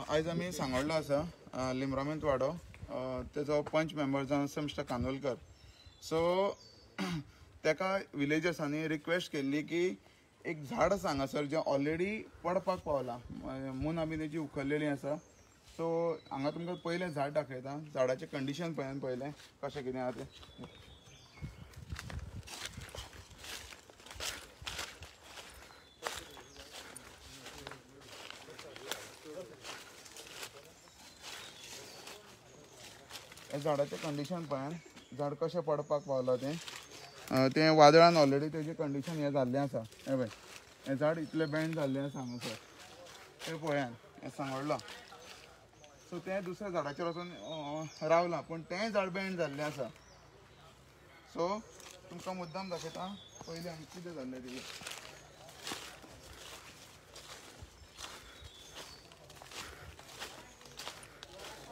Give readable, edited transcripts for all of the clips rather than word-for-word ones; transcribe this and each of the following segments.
आयज आमी सांगोडलो आसा लिम्रामेंत वाडो, तेजो पंच मेंबर जावन आसा मिस्टर कानोलकर. सो तेका विलेजर्सांनी रिक्वेस्ट केल्ली की एक झाड आसा हांगासर जें ऑलरेडी पडपाक पावलां, मुनां बी तेजी उखल्लेली आसा. सो हांगा तुमकां पयलें झाड दाखयता, झाडाचें कंडिशन पळयान पयलें कशें कितें आहा तें. हे झाडाचें कंडिशन पळयान, झाड कशें पडपाक पावलां तें, तें वादळान ऑलरेडी तेजें कंडिशन हें जाल्लें आसा. हें पळय, हें झाड इतलें बेंड जाल्लें आसा हांगासर, तें पळयान, हें सांगोडलां. सो तें दुसऱ्या झाडाचेर वचून रावलां, पूण तेंय झाड बेंड जाल्लें आसा. सो तुमकां मुद्दाम दाखयता पयलीं हांगा कितें जाल्लें तेजें.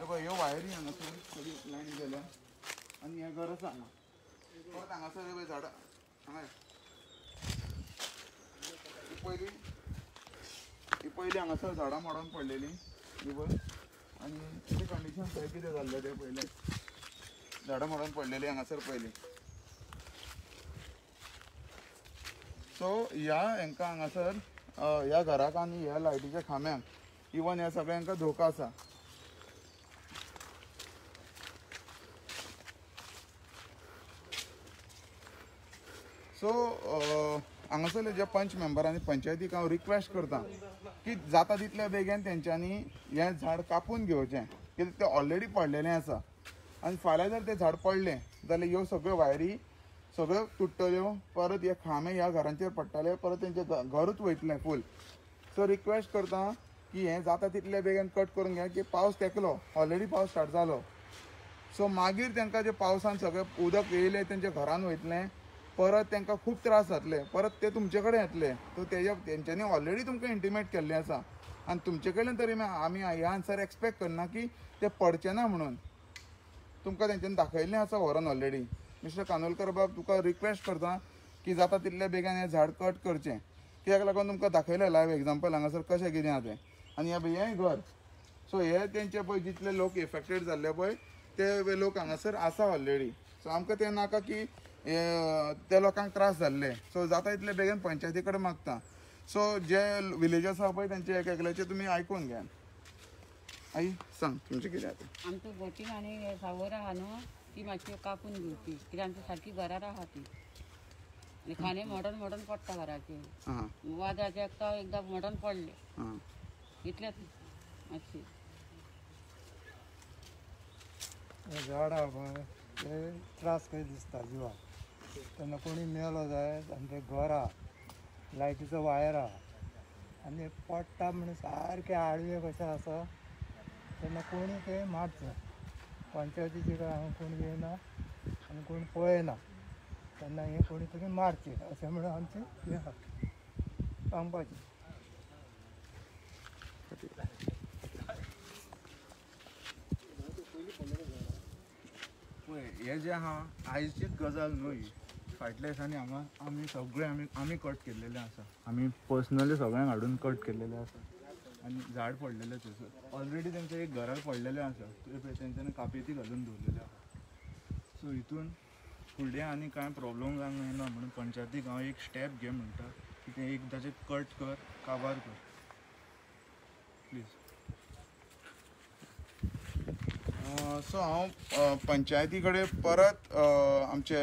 पळय ह्यो वायरी हांगासर सगळी लायन गेल्या आनी हें घर आसा हांगा. परत हांगासर पळय झाडां हांगा, ही पयलीं हांगासर झाडां मोडून पडलेली ही पळय, आनी तेजें कंडिशन पळय कितें जाल्लें तें पयलें, झाडां मोडून पडलेली हांगासर पयलीं. सो ह्या हेंकां हांगासर ह्या घराक आनी ह्या लायटीच्या खांब्यांक इवन ह्या सगळ्यांक धोको आसा. सो हांगासरले जे पंच मेंबर आनी पंचायतीक हांव रिक्वेस्ट करता की जाता तितल्या बेगीन तेंच्यांनी हें झाड कापून घेवचें, कित्याक तें ऑलरेडी पडलेलें आसा. आनी फाल्यां जर तें झाड पडलें जाल्यार ह्यो सगळ्यो वायरी सगळ्यो तुट्टल्यो, परत हे खांबे ह्या घरांचेर पडटले, परत तेंचें घरूच वयतलें फूल. सो रिक्वेस्ट करता की हें जाता तितल्या बेगीन कट करून घे, की पावस तेकलो, ऑलरेडी पावस स्टार्ट जालो. सो मागीर तेंकां जें पावसान सगळें उदक येयलें तेंच्या घरान वयतलें, परत तांकां खूब त्रास जातले, परत ते तुमचे कडेन येतले. सो तेज्या तेंच्यांनी ऑलरेडी तुमकां इंटिमेट केल्लें आसा आनी तुमचे कडल्यान तरी आमी हे आन्सर एक्सपेक्ट करना की ते पडचे ना म्हणून. तुमकां तेंच्यांनी दाखयल्लें आसा व्हरोन ऑलरेडी. मिस्टर कानोलकर बाब, तुका रिक्वेस्ट करता की जाता तितल्या बेगीन हें झाड कट करचें, कित्याक लागून तुमकां दाखयलें लायव एग्जाम्पल हांगासर कशें कितें आहा तें. आनी हें घर, सो हे तेंचे पळय जितले लोक इफेक्टेड जाल्ले पळय ते लोक हांगासर आसा ऑलरेडी. सो आमकां तें नाका की त्या लोकांक त्रास जाल्ले. सो जाता तितले बेगीन पंचायती कडेन मागता. सो जे विलेजर्स आसा पळय तेंचे एक एकल्याचे तुमी आयकून घेयात. आई सांग तुमचें कितें आसा. आमचो बोटींग आनी सावर आहा न्हू ती मातशी कापून घेवची, कित्याक आमची सारकी घरार आहा ती, आनी खांदे मोडून मोडून पडटा घराचे, वादळाचे एकदां एकदां मोडून पडले, इतलेंच मातशी. झाड आहा पळय ते त्रास कशे दिसता जिवाक, तेन्ना कोणी मेलो जायत आनी तें घर आहा, लायटीचो वायर आहा आनी पडटा म्हणून सारकें आडवें कशें आसा, तेन्ना कोणी तें मारचें. पंचायतीचे काय हांगा कोण येयना आनी कोण पळयना, तेन्ना हें कोणी तरी मारचें अशें म्हणून आमचें हें आहा सांगपाचें. पळय हें जें आहा आयचीच गजाल न्हय, फाटल्या दिसांनी हांगा आमी सगळे आमी कट केल्लेलें आसा, आमी पर्सनली सगळ्यांक हाडून कट केल्लेलें आसा आनी झाड पडलेलें थंयसर ऑलरेडी तेंच्या एक घरार पडलेलें आसा, तेंच्यांनी कापेती घालून दवरलेलें आसा. सो हितून फुडें आनी कांय प्रॉब्लम जावंक जायना म्हणून पंचायतीक हांव एक स्टेप घे म्हणटा की तें एक ताचें कट कर, काबार कर प्लीज. सो हांव पंचायती कडेन परत आमचे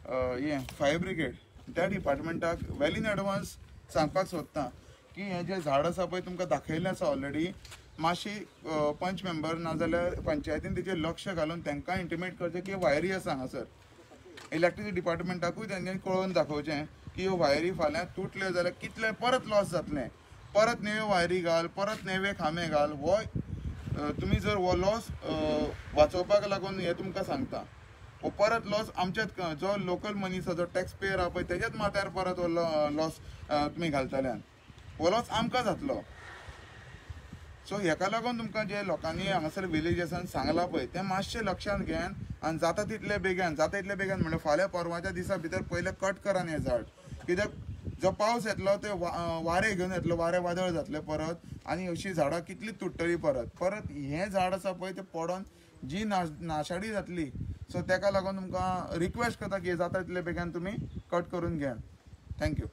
हें फायर ब्रिगेड त्या डिपार्टमेंटाक वेल इन एडवान्स सांगपाक सोदता की हें जें झाड आसा पळय तुमकां दाखयल्लें आसा ऑलरेडी, मातशी पंच मेंबर नाजाल्यार पंचायतीन तेजेर लक्ष घालून तांकां इंटिमेट करचें की वायरी आसा हांगासर. इलेक्ट्रिसिटी डिपार्टमेंटाकूय तेंच्यांनी कळोवन दाखोवचें की ह्यो वायरी फाल्यां तुटल्यो जाल्यार कितले परत लॉस जातलें, परत नव्यो वायरी घाल, परत नवे खांबे घाल. हो तुमी जर हो लॉस वाचोवपाक लागून हें तुमकां सांगता, हो परत लॉस आमच्याच जो लोकल मनीस जो टॅक्स पेयर आहा पळय तेज्याच माथ्यार परत हो लॉस तुमी घालतल्यान, हो लॉस आमकां जातलो. सो हेका लागून तुमकां जे लोकांनी हांगासर विलेजर्सान सांगलां पळय तें मातशें लक्षांत घेयान आनी जाता तितले बेगीन, जाता तितले बेगीन म्हणल्यार फाल्यां परवाच्या दिसा भितर पयलें कट करान हें झाड. कित्याक जो पावस येतलो ते वारें घेवन येतलो, वारें वादळ जातलें परत आनी अशीं झाडां कितली तुट्टली परत परत. हें झाड आसा पळय तें पडोन जी नाशाडी जातली. सो तेका लागून तुमकां रिक्वेस्ट करता की जाता तितले बेगीन तुमी कट करून घेयात. Thank you.